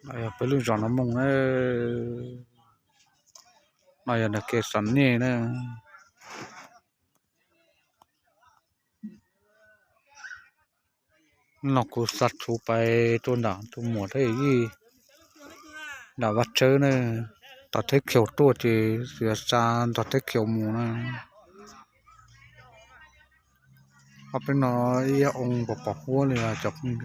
Peb lub zos no moo na, no yog nram Kev Xam Nej na. Los kuv xa tshauv pais rau nram tus muam thiab yij, nram Vaj Tsawb na. Tom Theb Khiaus tuaj ces yuav xa nrog Theb Khiaus mus na. Ob peb no ib yam oo pos pos huab li os cov phooj ywg.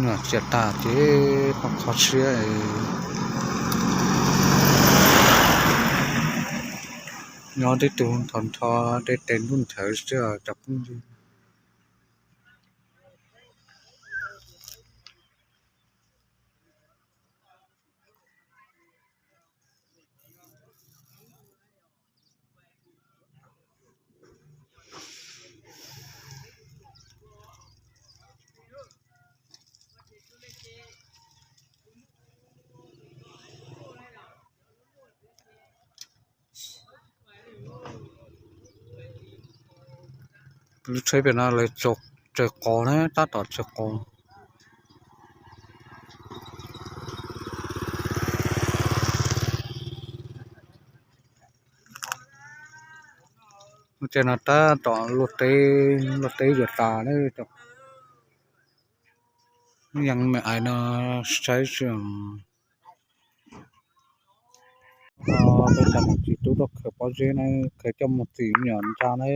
Nyuam txias tag ces poob qho siab. Nyob tib tug nthos nthos deb tes ntuj nthawv xwb os cov phooj ywg. Lub tsheb pem no lawv tsaws qos na, tab tom tsaws qos. Lub tsheb no tab tom luaj teb, luaj teb yuav tas na. Yeej me ais no saib xwb. Peb cov niam txiv tub tuaj khaws pob zeb na, khaws coj mus txim me nyuam ntsa na.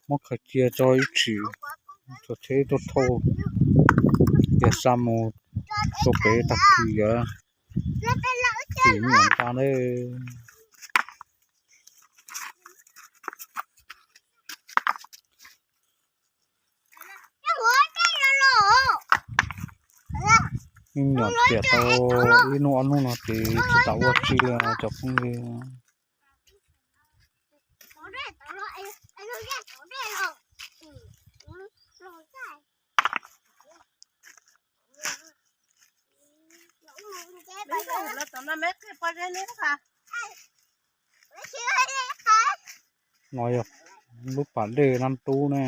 Muab khaws cia tso ib tshim, tso tsheb tuaj thauj tias xa mus rau pem tag kis yuav txim me nyuam ntsa na. Yeej nyuam tiam tau ib hnub ob hnub no ces tsis tau ua tsi li cov phooj ywg. No yog lub pas dej Nab Tub ne.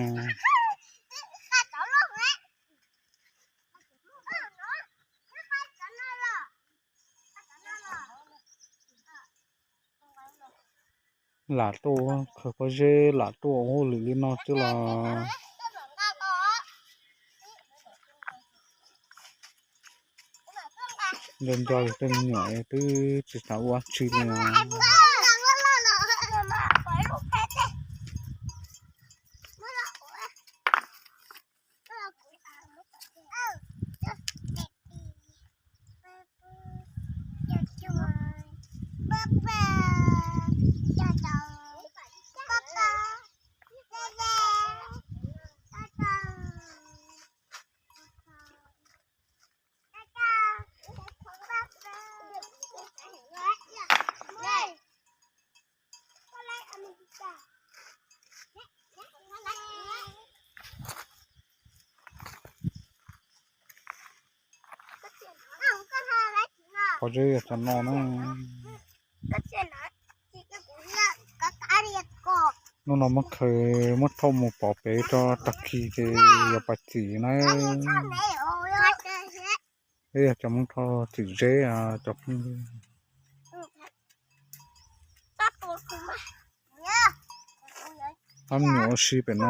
Lam tuaj khaws pob zeb, lam tuaj ua hauj lwm li no xwb los nco nco tej me nyuam twb tsis xav ua tsi li. Qhov zeb yog cov no na. Hnub no muab khaws muab thauj mus pov pem rau tag kis ces yuav pais txim na. Peb yog cov Hmoob Thoj txim zeb cov phooj ywg. Ob me nyuam ua si pem no.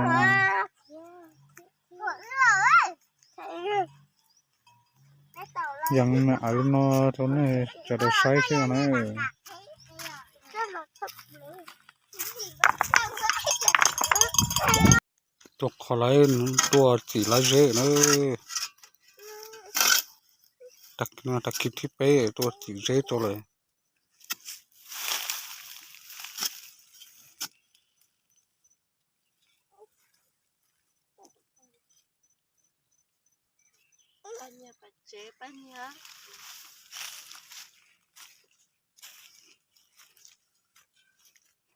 Yeej me ais li no rau nej sawv daws saib xwb na. Tuaj kho lawv tuaj txim lawv zeb na. Tag kis thib peb tuaj txim zeb rau lawm.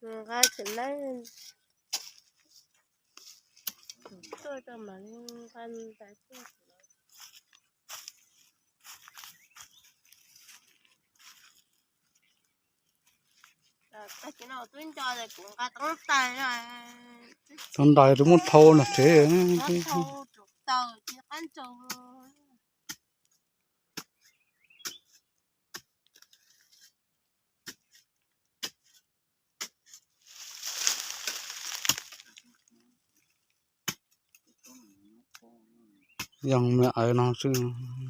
Nqa tseem laib tuaj rau mam nqa ntais tuaj. Tau ntais rau muab thau nram tsev. Yog me aws no xwb.